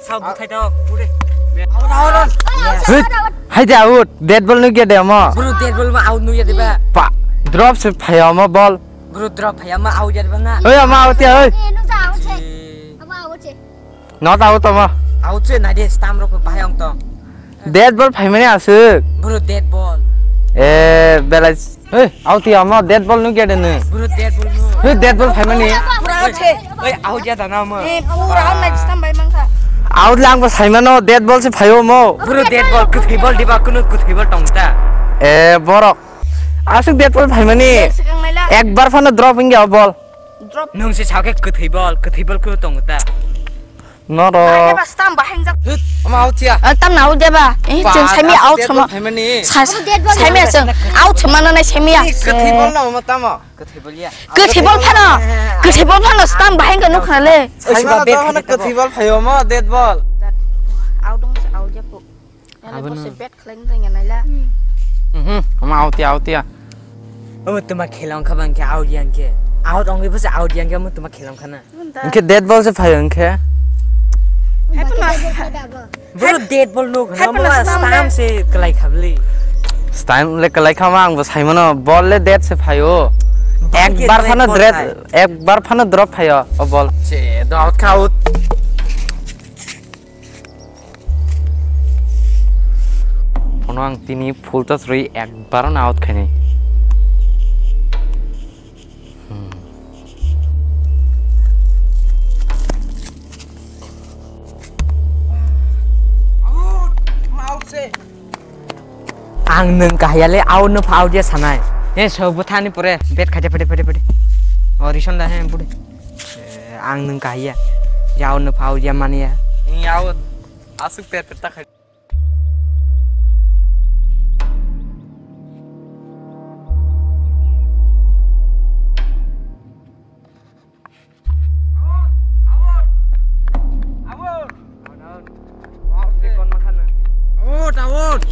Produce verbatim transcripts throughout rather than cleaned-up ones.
Thao buthai thao, pure. Hit, hai de out, dead ball nugya de mo. Bro, dead ball ma out nugya de ba. Pa, drop se phaya mo ball. Bro, drop phaya ma out ya de ba na. Oi, ama out ya, oi. Eh, nuk ja out se. Ama out se. Not out ama. Out se na de stamp rok bahai ong tong. Dead ball phaimani aswk. Bro, dead ball. Eh, belai. Hey, auti ama dead ball nugya de nung. Bro, dead ball no. Hey, dead ball phaimani. Pura out se. Oi, out ya dana mo. Eh, pura out na stamp bai mangkha. Out lang bo saimano, dead ball se phaio mo. Bro, dead ball, kwthwi ball diba, kunu kwthwi ball tong ta. Eh, borok. Aswk dead ball phaimani. Swkang naila. Ekbar phano drop wngya o ball. Drop. Nung se sakhe kwthwi ball, kwthwi ball kunu tong ta. Noro. Ba stamp bahai jak. Hit, ama out ya. Eh, tam na out ya ba. Eh, ba, chwng saimi aswk out dead ball sama. Phaimani. Sa-, saimi chwng out sama na nai saimi ya. Kwthwi ball na ma tamo. Kwthwi ball ya. Kwthwi ball phano. Kwthwi ball phano stamp bahai ga nukha le. Saima ba to bet hana khete kwthwi ball phaio mo, dead ball. Out dong se out ya po. Yale. Abo bose no. Bet khlai nang ya naila. Mhm, ama out ya, out ya. Omo tuma khela ongkha bang khe out yang khe. Out ongwi bose out yang khe omo tuma khela ongkha na. Hwnkhe dead ball se phaio hwnkhe. Hai pano. Bro, dead ball no hai khna pano mo stamp stamp le. Se klai khabli. Stamp le klai khama ang bo saimano ball le dead se phaio. Ball ke ekbar dead phano ball dread phai. Ekbar phano drop phaio o ball. Se do out kha out. Phano ang tini full toss rwi ekbar no out khainai. Hmm. Ang nwng kahaya le out no pha out ya sanai. He so bwthani pore bet khaja pede pede pede. O rison da he bude. Eh, ang nwng kahaya. Ya out no pha out ya mani ya. Ni out. Asuk pet pet ta khai. Out, out. Out, out. Out, out.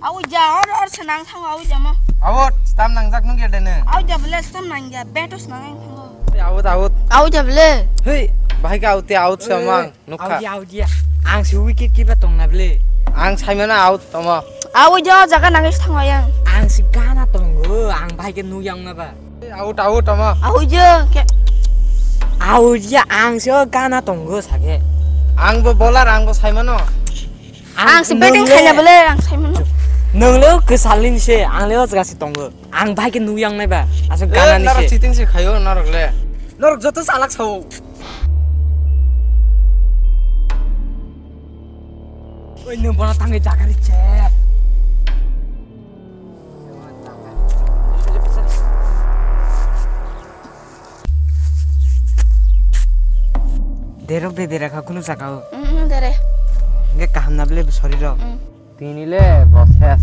Awi ja or or senang thango awi ja mo. Out, stam nangjak nung ya dene. Awi ja bele stam nang ja betos nang thango. Out, out. Awi ja bele. Hei, bahai ka out, out samang. Nukha. Audia, audia. Ang si wicket keeper tong na ble. Ang saimano out tamo. Audia jaga nangis thango yang. Ang si gana tongo, ang bahai ke nuyang na ba. Out, out tamo. Audia ke. Audia, ang si gana tongo sake. Ang bo bowler, ang bo saimano. Ang si batting khaina bole, ang saimano. Nung lo kesalin se, ang le jaga si tongo. Ang bahai ke nuyang nai ba. Asuk gana ni se. Narok cheating se khayo, narok le. Narok joto salak sao. Oi, nwng bono tangwi jaga ri che. Derok de dera kha kunu jaga o. Mm, dere. Nge kaham na bele sorry ro. Mm. Tini le bo ses.